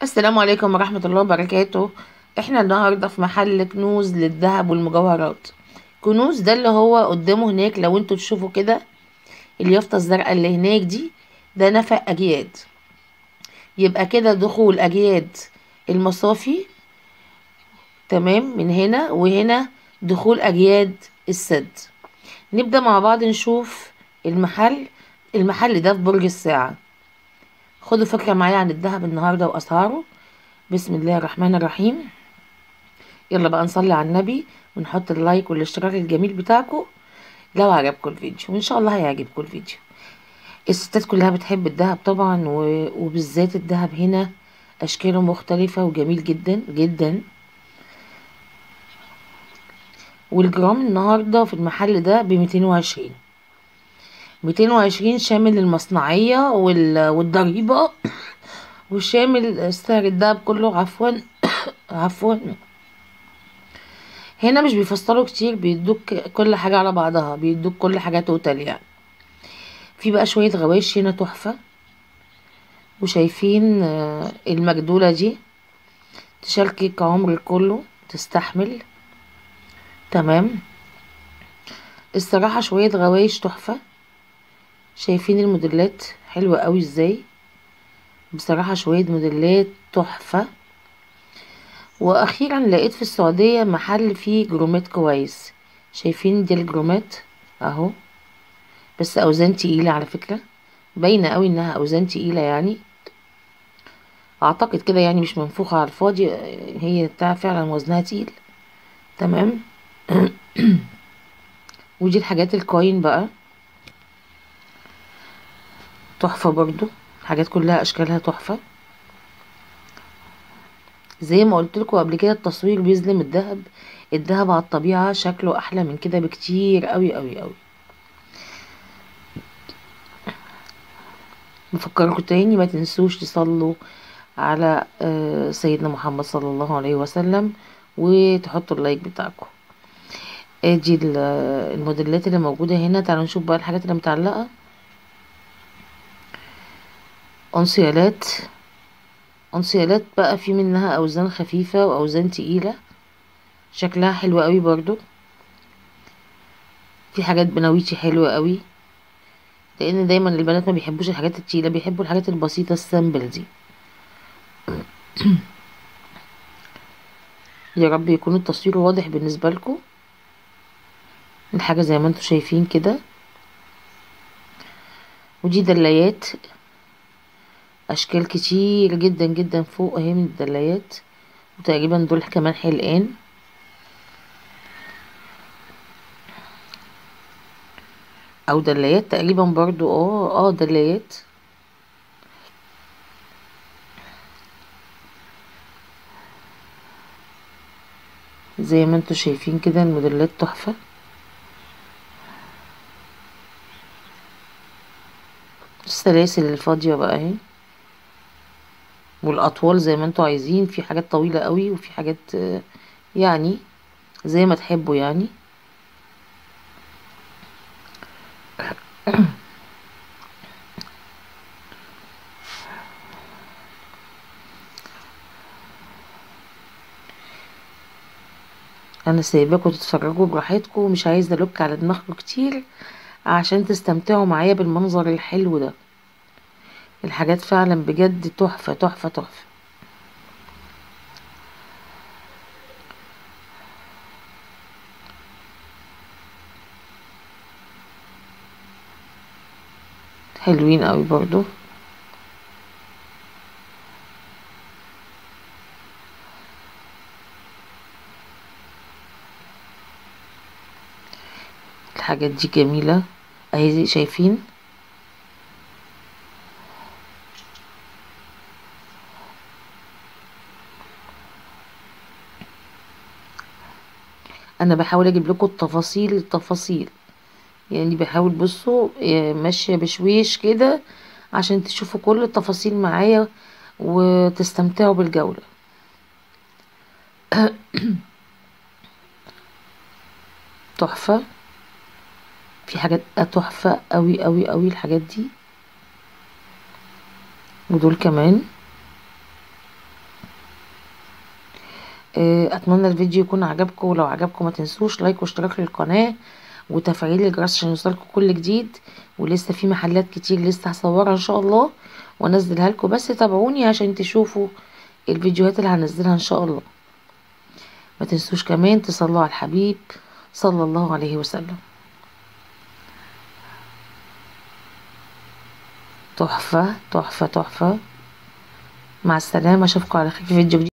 السلام عليكم ورحمة الله وبركاته. احنا النهاردة في محل كنوز للذهب والمجوهرات. كنوز ده اللي هو قدامه هناك، لو انتوا تشوفوا كده اليافطة الزرقاء اللي هناك دي، ده نفق اجياد. يبقى كده دخول اجياد المصافي، تمام، من هنا، وهنا دخول اجياد السد. نبدأ مع بعض نشوف المحل. المحل ده في برج الساعة. خدوا فكرة معايا عن الذهب النهاردة وأسعاره. بسم الله الرحمن الرحيم. يلا بقى نصلي على النبي ونحط اللايك والاشتراك الجميل بتاعكم لو عجبكم الفيديو، وإن شاء الله هيعجبكم الفيديو. الستات كلها بتحب الذهب طبعا، وبالذات الذهب هنا أشكاله مختلفة وجميل جدا جدا. والجرام النهاردة في المحل ده ب220، 220 شامل المصنعية والضريبة وشامل سعر الدهب كله. عفوا عفوا، هنا مش بيفصلوا كتير، بيدوك كل حاجة على بعضها، بيدوك كل حاجة total يعني. في بقى شوية غوايش هنا تحفة، وشايفين المجدولة دي تشاركك عمرك كله، تستحمل، تمام. الصراحة شوية غوايش تحفة، شايفين الموديلات حلوة قوي ازاي، بصراحة شوية موديلات تحفة. واخيرا لقيت في السعودية محل فيه جرومات كويس. شايفين دي الجرومات اهو، بس اوزان تقيلة على فكرة، باينة قوي انها اوزان تقيلة يعني، اعتقد كده يعني، مش منفوخة على الفاضي، هي بتاع فعلا وزنها تقيل، تمام. ودي الحاجات الكوين بقى تحفة برضو، الحاجات كلها اشكالها تحفة. زي ما قلت لكم قبل كده التصوير بيظلم الذهب، الذهب على الطبيعة شكله احلى من كده بكتير قوي قوي قوي. بفكركم تاني ما تنسوش تصلوا على سيدنا محمد صلى الله عليه وسلم، وتحطوا ال like بتاعكم. ادي الموديلات اللي موجودة هنا. تعالوا نشوف بقى الحاجات اللي متعلقة. انسيالات، انسيالات بقى في منها اوزان خفيفة واوزان تقيلة، شكلها حلو قوي برضو. في حاجات بناويتي حلوة قوي، لان دايما البنات ما بيحبوش الحاجات التقيلة، بيحبوا الحاجات البسيطة ال simple دي. يا رب يكون التصوير واضح بالنسبة لكم. الحاجة زي ما انتم شايفين كده. ودي دلايات اشكال كتير جدا جدا فوق اهي من الدلايات، وتقريبا دول كمان حلقان. او دلايات تقريبا برضو، دلايات. زي ما انتم شايفين كده الموديلات تحفة. السلاسل الفاضية بقى اهي، والاطوال زي ما انتوا عايزين، في حاجات طويلة قوي وفي حاجات يعني زي ما تحبوا يعني. انا سايباكم تتفرجوا براحتكم، ومش عايزه الك على دماغكم كتير عشان تستمتعوا معايا بالمنظر الحلو ده. الحاجات فعلا بجد تحفة تحفة تحفة. حلوين قوي برضو. الحاجات دي جميلة اهي، شايفين انا بحاول اجيب لكم التفاصيل التفاصيل يعني، بحاول بصوا ماشية بشويش كده عشان تشوفوا كل التفاصيل معايا وتستمتعوا بالجولة. تحفة، في حاجات تحفة قوي قوي قوي الحاجات دي. ودول كمان اتمنى الفيديو يكون عجبكم، ولو عجبكم ما تنسوش like واشتراك للقناة وتفعيل الجرس عشان يوصلكم كل جديد. ولسه في محلات كتير لسه هصورها ان شاء الله وانزلها لكم، بس تابعوني عشان تشوفوا الفيديوهات اللي هنزلها ان شاء الله. ما تنسوش كمان تصلوا على الحبيب صلى الله عليه وسلم. تحفة تحفة تحفة. مع السلامة، اشوفكم على خير في فيديو جديد.